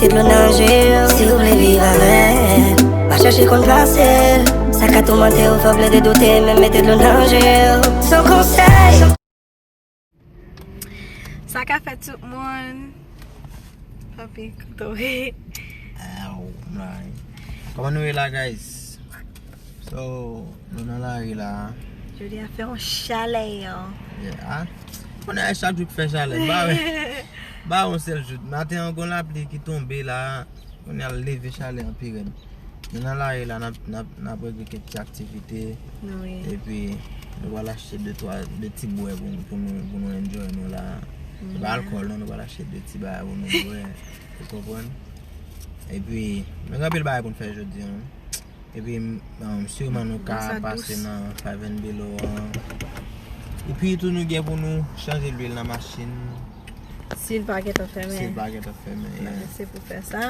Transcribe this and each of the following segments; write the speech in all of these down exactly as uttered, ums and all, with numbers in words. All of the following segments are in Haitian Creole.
Mete dlo nan je w si w vle viv avè l. Pa chèche konn plase l. Sa ka toumante w, fè w plede doute, men mete dlo nan je w. Se yon konsèy. Sa ka fèt tout moun. Papi, kote w ye? Aw, m la wi. Kòman nou ye la, guys? So, nou nan lari la. Jodi a fè yon chalè. Yeah, ah. Konnen chak jou k fè chalè. Ba, ba yon sèl jou. Maten an, gon lapli ki tonbe la. Kounye a l leve chalè an pi rèd. Nou nan lari la, n ap, n ap, n ap regle kèk ti aktivite. Wi. Epi, nou pral achte de, twa, de ti bwè pou, pou nou, pou nou enjoy nou la. Se pa alkòl, non, nou pral achte de ti bagay pou nou bwè. Ou konprann? Epi, nou gen anpil bagay pou n fè jodi a. Epi, um, siman nou ka pase nan Five and Below an. Epi tou nou gen pou nou chanje lwil nan machin. Si l pa gentan fèmen. Si l pa gentan fèmen, yeah. Se pou fè sa.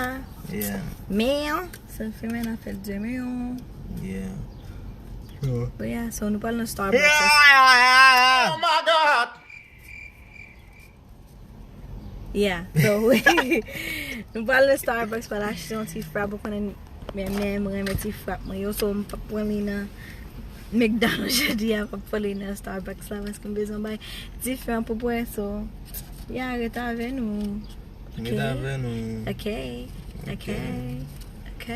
Yeah. Men, si l fèmen, n a fè l demen. Yeah. But yeah, so nou pral nan Starbucks. Yeah, yeah, yeah, yeah. Oh my God! Yeah, so, nou pral nan Starbucks, pral achte yon ti frap, ou konnen, men, men, mwen renmen ti frap mwen yo, so, m p ap pran li nan McDonald's jodi a, m ap pran li nan Starbucks la, paske m bezwen bay diferan pou bwè, so, yeah, rete avè nou. Rete avè nou. Ok, ok. Ok.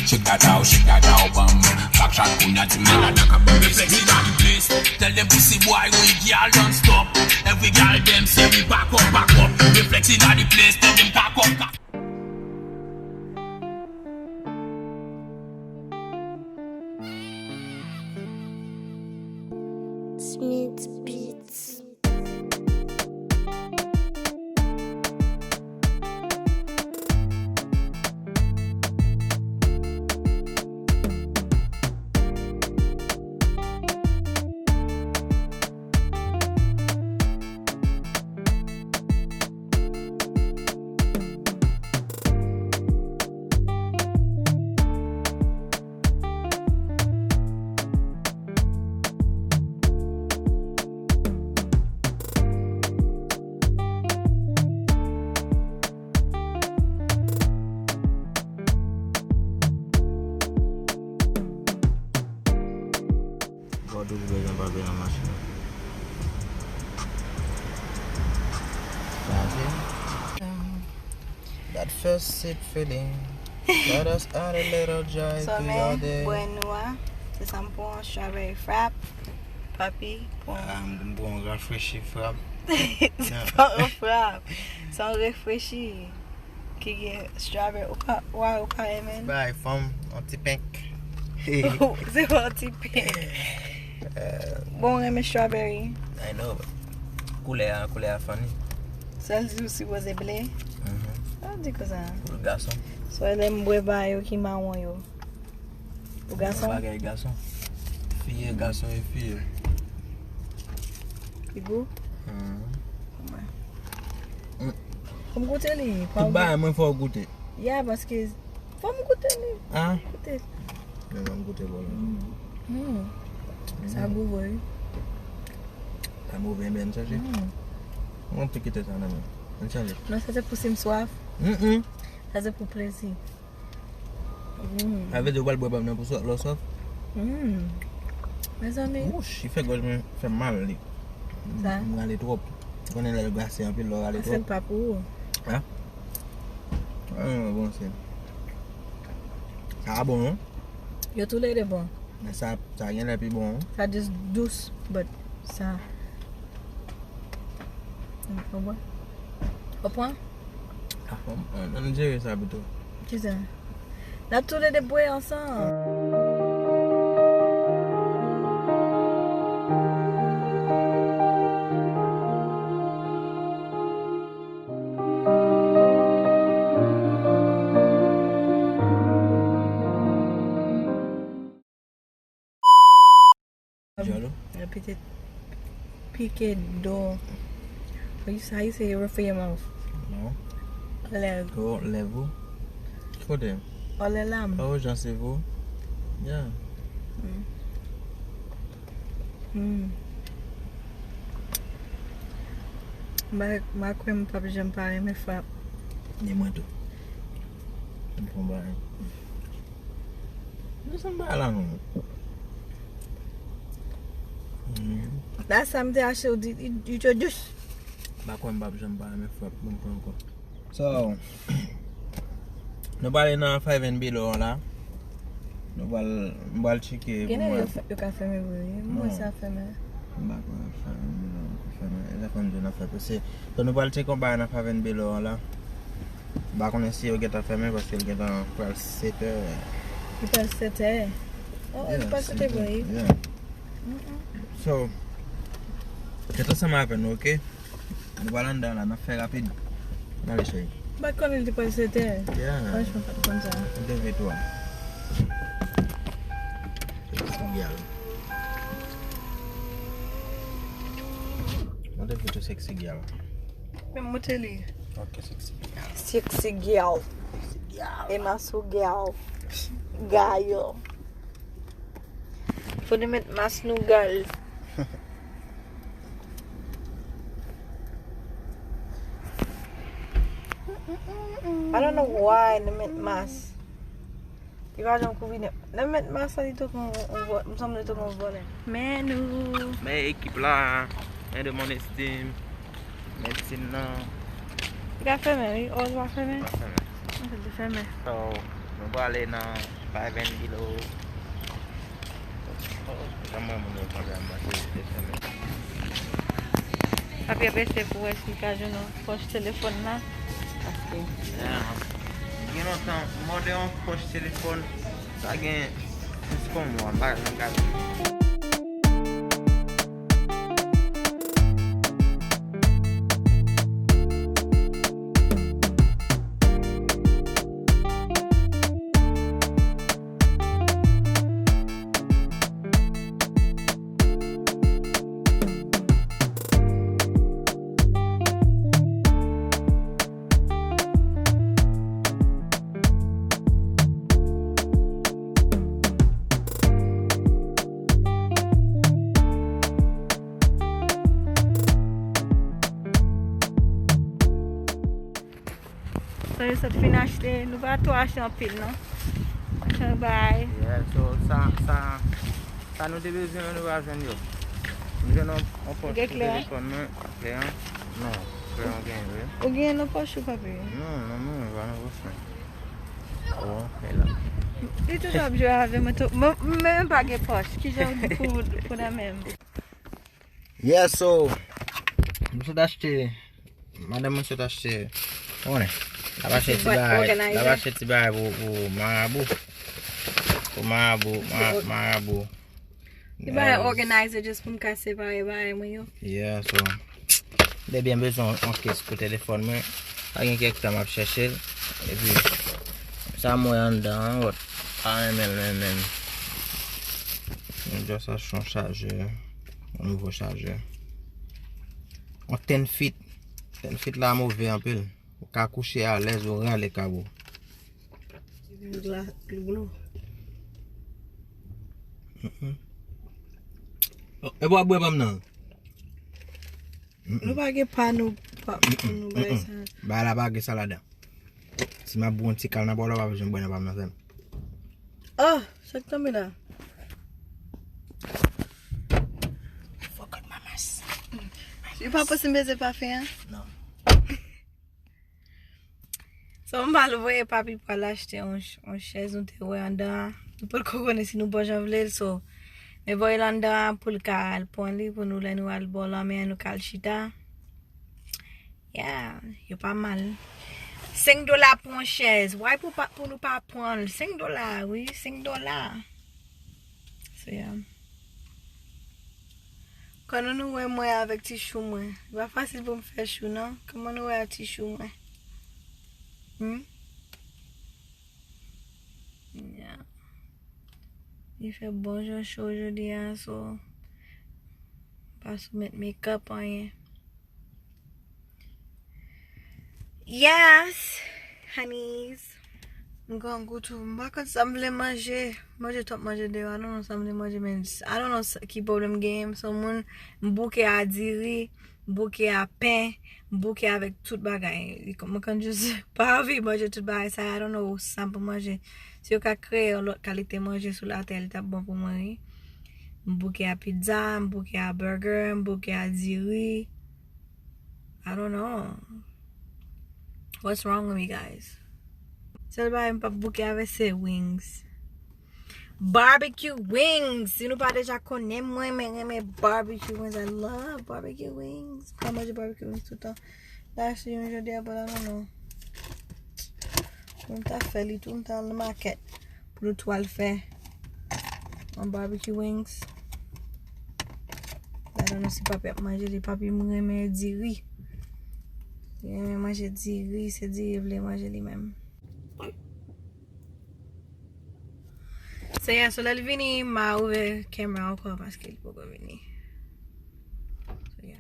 Shake that out, shake that out, bam. Back shot, kounye a di malad, I can bring it. Reflex inna the place. Tell them pussy boy we gyal don't stop. Every gyal dem say we back up, back up. Reflex inna the place. Tell them cock up, cock. Smith Beats. Gòdou bezwen pa vin nan machin nan. Sa se that first sip feeling. Let us add a little joy to your day. Bwè nou a, se sa m pran, strawberry frap. Papi, pran. Ah, m pran rafrechi frap. Se pa yon frap, se yon refrechi. Ki gen strawberry, ou pa, wa, ou pa renmen? Bay fanm, yon ti pink. Se pa yon ti pink. Bon, ou renmen strawberry? I know. Koulè a, koulè a funny. Sèl di ou sipoze ble? Mhm. Sa di konsa. Pou gason. Swa lè m bwè ba yo ki mawon yo. Pou gason? Bagay gason. Fi e gason e fi e. Li gou? Mhm. Fò m goute li. Tout bagay mwen fò w goute. Ya, paske fò m goute li. Ah. Goute. Men mwen m goute bò la. Mm. Sa gou vre wi. Sa move, men n chanje. Mm. Mwen te kite sa nan men. N chanje. Non, sa se pou si m swaf. Mm-mm. Sa se pou plezi. Mm. Sa vle di ou pral bwè pa m nan pou swa-, lè w swaf? Mm. Mezanmi. Wouch, li fè gòj mwen fè mal li. Sa? M rale twòp. Ou konnen lè yo glase anpil, lè w rale twòp. Sa se pa pou ou. Hein? Ah, bon, se. Sa bon, non? Yo toulede bon. Men sa, sa genlè pi bon, hein? Sa just dous, but sa. Ou pran? Ou pran? Ah, bon, ann, ann jere sa pito. Kisa? N ap toulede bwè ansanm. Djòl ou? Repeat it. Pike do. How you, how you say you refer your mouth? Non. Lèv. Ko, lèv ou? Kote? Olè lam. Ou jan se vo? Yeah. Mm. Mm. M pa, m pa kwè m p ap janm pa renmen frap. Ni mwen tou. M fè yon bagay. Nou se yon bagay la, non. Hmm. La, sa m te achte, ou di, you, you introduce. M pa kwè m p ap janm pa renmen frap, ban m pran ankò. So, nou prale nan Five and Below la. Nou pral, m pral tcheke pou mwen. Genlè yo fè, yo ka fèmen vre, wi. Mwen sa fèmen. M pa kwè Five and Below ka fèmen. Telefòn di w n ap fè prese. So, nou pral tcheke yon bagay nan Five and Below la. M pa konnen si yo gentan fèmen paske l gentan pral sèt è. Li pral sèt è. Oh, oh, li pral sèt è vre, wi. Yeah. Mm-mm. So, ret ansanm avè nou, oke? Nou pral anndan la, n ap fè rapid. N ale, cheri. M pa t konnen li te pral sèt è. Yeah. Franchman, m pa t konn sa. Mwen te vit, wi. Sexy gyal. Mwen te vit, sexy gyal. Men moute li. Ok, sexy gyal. Sexy gyal. Sexy gyal. E mas ou gyal. Gyal. Fò nou met mas nou gyal. I don't know why nou met mas. Li pa janm kouvri nèt. Lè m met mas la, li tou kon yon vò-, m sanble tou kon yon vòlè. Men nou. Men ekip la, men de mon estime, men team nan. Li ka fèmen, wi. Oh, li pa fèmen? Pa fèmen. Mwen te fèmen. So, nou prale nan Five and Below. Oh, jan mwen moun yo konn fè m pase, li te fèmen. Papi ap eseye pou wè si l ka jwenn yon pòch telefòn la. Paske. Yeah. Gen lontan, m òdè yon pòch telefòn, pa gen plis ke yon mwa, m pa janm gade. Sa yo sot fin achte, nou pa twò achte anpil, non. Chan bay. Yeah, so, sa, sa, sa nou te bezwen an, nou pa jwenn yo. Nou jwenn yon, yon pòch sou telefòn mwen, klè an. Non, klè an gen, wi. Ou gen nan pòch ou, papi? Non, non, non, pa nan pòch mwen. Oh, e la. Li toujou ap jwe avè mwen tou. Mwen, mwen menm pa gen pòch. Kijan pou, pou nan menm? Yeah, so, nou sot achte, madanm mwen sot achte, ou konnen, l ap achte ti bagay, l ap achte ti bagay pou, pou marabou. Pou marabou, ma-, marabou. Li ba organizer just pou m ka separe bagay mwen yo. Yeah, so, m te byen bezwen yon, yon case pou telefòn mwen. Pa gen kèk tan m ap chèche l. Epi, sa m wè anndan an, wòt, pa renmen l menm, menm. M just achte yon chajè, yon nouvo chajè. Yon ten feet. Ten feet la move anpil. Ou ka kouche alèz, ou rale kab ou. Gla-, glo. Mm-mm. Oh, e bò ap bwè pa m nan? Mm-mm. Nou pa gen pa nou, pa, pou nou bay sa. Bagay la pa gen sa ladan. Si m ap bwè yon ti kal nan bò la, w pa bezwen bwè nan pa m nan, frè m. Oh, sa k tonbe la? Forgot my mask. Yo pa panse m bezwen pafen an? Non. So, m pral voye papi pral achte yon ch-, yon chèz nou te wè anndan an. Nou poko konnen si nou bon jan vle l, so, men voye l anndan an pou l ka al pran li pou nou lè nou al bò lanmè an, nou ka al chita. Yeah, yo pa mal. Senk dola pou yon chèz. Why pou pa, pou nou pa pran l? Senk dola, wi, senk dola. So, yeah. Kòman nou wè mwen avèk ti chou mwen? Li pa fasil pou m fè chou, non. Kòman nou wè a ti chou mwen? Hmm? Yeah. Li fè bon jan cho jodi a, so, pa sou met makeup, anyen. Yes, honeys. M grangou tou. M pa konn sa m vle manje. Manje twòp manje deyò. I don't know sa m vle manje, men I don't know sa, ki pwoblèm genyen m. Se yon moun, m bouke a diri, m bouke a pen, m bouke avèk tout bagay. Li kon- Mwen konn jis pa anvi manje tout bagay sa. I don't know sa m pou manje. Si yo ka kreye yon lòt kalite manje sou latè, li t ap bon pou mwen, wi. M bouke a pizza, m bouke a burger, m bouke a diri. I don't know. What's wrong with me, guys? Sèl bagay m p ap bouke avè se wings. Barbecue wings! Si nou pa deja konnen, mwen renmen, renmen barbecue wings. I love barbecue wings. M ka manje barbecue wings tout tan. La, se yon jodi a, but I don't know. Mwen ta fè li tou, m ta al nan makèt pou nou tou al fè yon barbecue wings. I don't know si papi ap manje li. Papi m renmen diri. Li renmen manje diri, se diri vle manje li menm. So yeah, so lè l vini, m a ouvè camera ankò paske li poko vini. So yeah.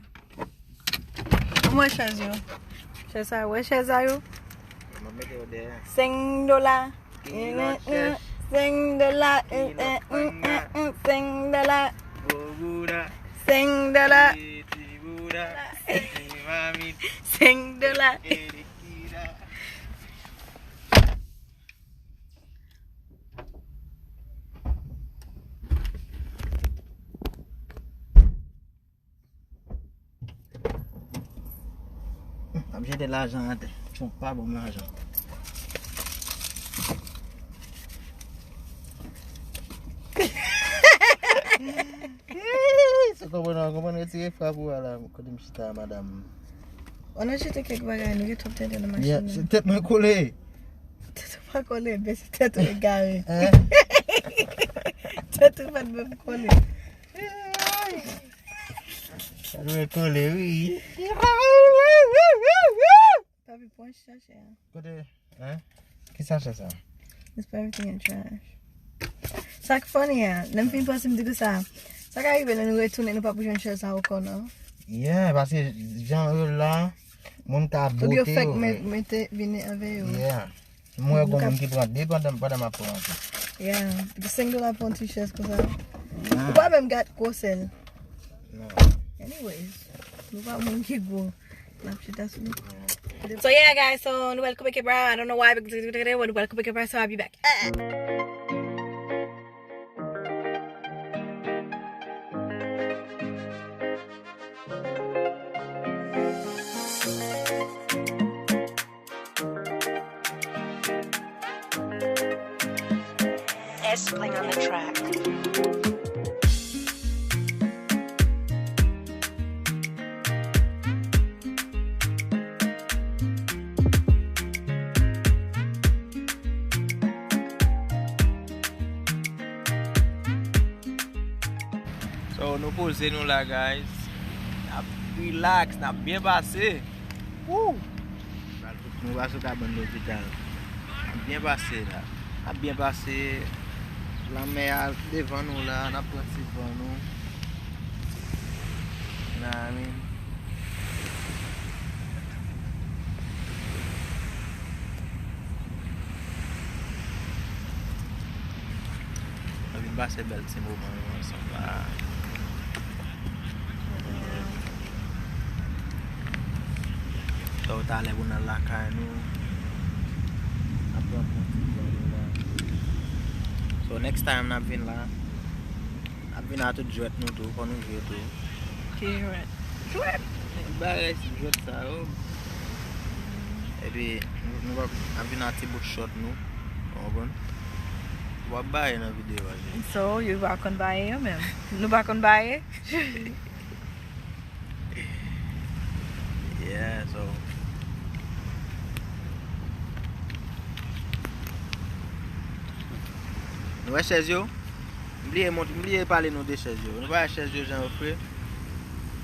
Ou wè chèz yo? Chèz sa yo, wè chèz sa yo? Mwen mete yo dèyè. Senk dola. Ki lòt chèz? Senk dola. Ki lòt panga? Senk dola. Gwo bouda. Senk dola. Ti, ti bouda. Ti mamit. Senk dola. Ki, ki, ki la. Ap jete lajan atè. Trump pa ban m lajan. Se konprann, w konprann retire frap ou a la, kote m chita a, madanm. Ann al jete kèk bagay, nou gen twòp tenten nan machin nan. Yeah, se tèt mwen kole. Tèt ou pa kole, men se tèt ou egare. Hein? Tèt ou pa t menm kole. Tèt mwen kole, wi. Papi, pran sachè a. Kote? Hein? Ki sachè sa? Just put everything in trash. Sa k funny a, lè m fin panse m di konsa, sa ka rive lè nou retounen, nou p ap jwenn chèz sa ankò, non? Yeah, paske jan yo la, moun ka bote yo, vre. Ou byen fèk met-, mete vini avè yo. Yeah. Mwen wè gon moun ki pran de pandan, pandan m ap pran tou. Yeah, di senk dola pou yon ti chèz konsa. Yeah. Ou pa menm gad gwosè l. Non. Anyways, nou pa moun ki gwo. N ap chita sou li. So yeah, guys, so nou pral koupe camera. I don't know why, but nou pral koupe camera, so I'll be back. S Bling on the track. So, nou poze nou la, guys. N ap relax, n ap byen pase. Woo! Nou pa sou kabann lopital. N ap byen pase la. N ap byen pase. Lanmè a devan nou la, n ap pran ti van nou. You know what I mean? Nou vin pase bèl ti moman yo ansanm la. So, talè pou n al lakay nou. N ap pran bon ti tan nou la. So, next time n ap vin la, n ap vin ak tout jwèt nou tou, fò nou jwe tou. Ki jwèt? Jwèt! Bagay jwèt sa yo. Epi, nou, nou p ap, n ap vin ak ti bout short nou. Ou konprann? W ap baye nan videyo a, Jezi. So, yo pa konn baye yo menm. Nou pa konn baye? Yeah, so. Nou wè chèz yo? M bliye mont-, m bliye pale nou de chèz yo. Nou pa wè chèz yo jan yo fre?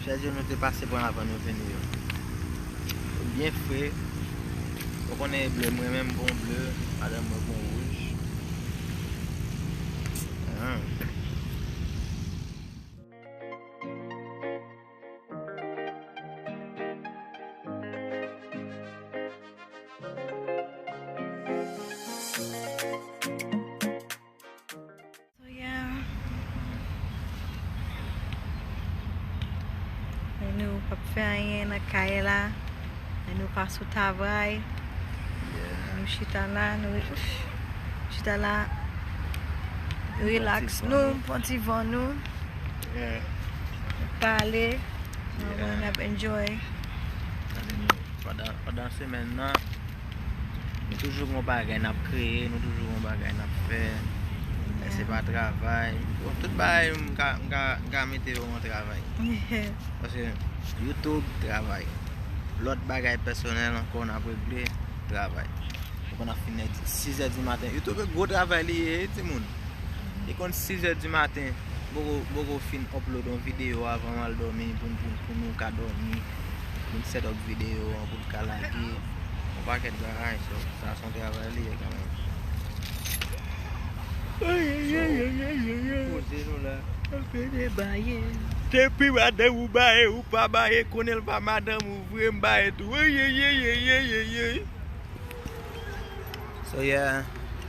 Chèz yo nou te pase pran avan nou vini yo. Yo byen fre. Ou konnen e ble, mwen menm bon ble, madanm mwen bon wouj. Ah. Fè anyen nan kay la. Lè nou pa sou travay. Yeah. Nou chita la, nou re- chita la, relax nou, pran ti van nou. Yeah. Pale. Yeah. N ap enjoy. Pandan, pandan semèn nan, nou toujou gon bagay n ap kreye, nou toujou gon bagay n ap fè. Lè se pa travay, bon, tout bagay m ka, m ka, m ka mete yo an travay. Paske YouTube, travay. Lòt bagay pèsonèl ankò n ap regle, travay. Nou konn ap fini sizè di maten. YouTube e gwo travay li ye, wi, timoun. Li konn sizè di maten. M poko, m poko fin upload yon videyo avan m al dòmi pou, pou, pou nou ka dòmi. Pou n set up videyo an, pou n ka lage. Yon pakèt bagay, so, sa se yon travay li ye kanmenm. Poze nou la. Depi madanm ou baye, ou pa baye, konnen l pa madanm ou vre, m baye tou. So yeah,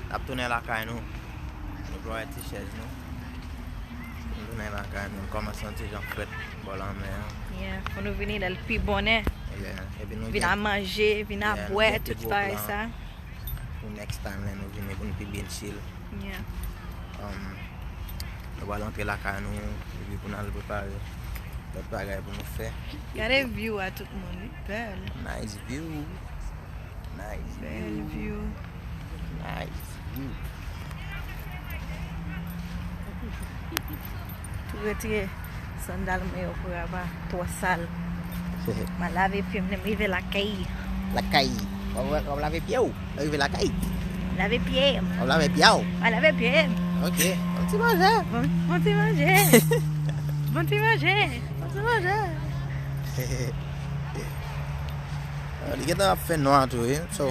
n ap tounen lakay nou. Nou pran ti chèz nou. Nou tounen lakay nou. Kòmanse yon ti jan frèt bò lanmè an. Yeah, fò nou vini lè l pi bonè. Yeah, epi nou vin gen a manje, vin a bwè, tout bagay sa. Pou next time lè nou vini, pou nou pi byen chill. Yeah. Um, nou pral antre lakay nou, epi pou n al prepare lòt bagay pou nou fè. Gade view a tout moun, li bèl. Nice view. Nice view. Bèl view. Nice view. Retire sandal mwen yo pou raba, twò sal. M a lave pye m lè m rive lakay. Lakay. W ap, w ap lave pye w? Lè w rive lakay? Lave pye m. W ap lave pye w? M a lave pye m. Ok. Bon ti manje. Bon, bon ti manje. Bon ti manje. Bon ti manje. Li gentan ap fè nwa tou, wi. So,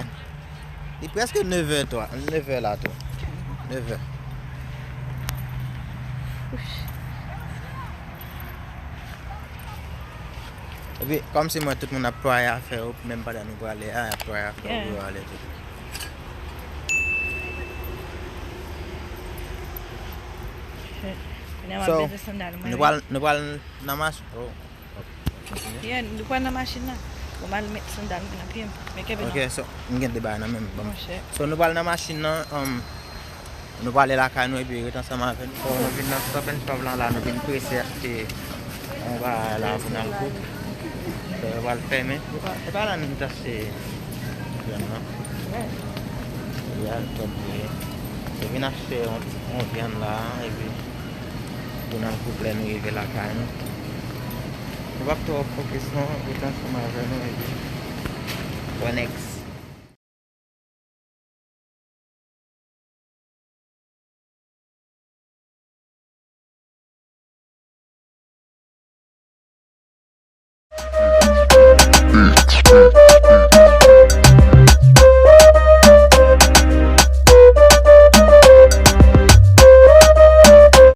li prèske nevè twa, nevè la tou. Nevè. Epi, kòmsi mwen, tout moun ap pway afè yo, menm pandan nou prale a, y ap pway afè yo pou yo ale tou. So, nou pral, nou pral nan mach-, oh. Yeah, nou pral nan machin nan. Bon, m al met sandal mwen nan pye m. Men kenbe non. Ok, so, m gen de bagay nan men m. Bon. Monchè. So, nou pral nan machin nan, um, nou prale lakay nou epi ret ansanm avè nou. So, nou vin nan Stop and Shop lan la, nou vin prese achte yon bagay la pou n al cook. So, yo pral fèmen. E pa la nou t achte vyann nan. Yeah, top vre. Yo vin achte yon, yon vyann la, epi pou n al cook lè nou rive lakay nou. Nou p ap twò fokis non, rete ansanm avè nou epi. Bon, next.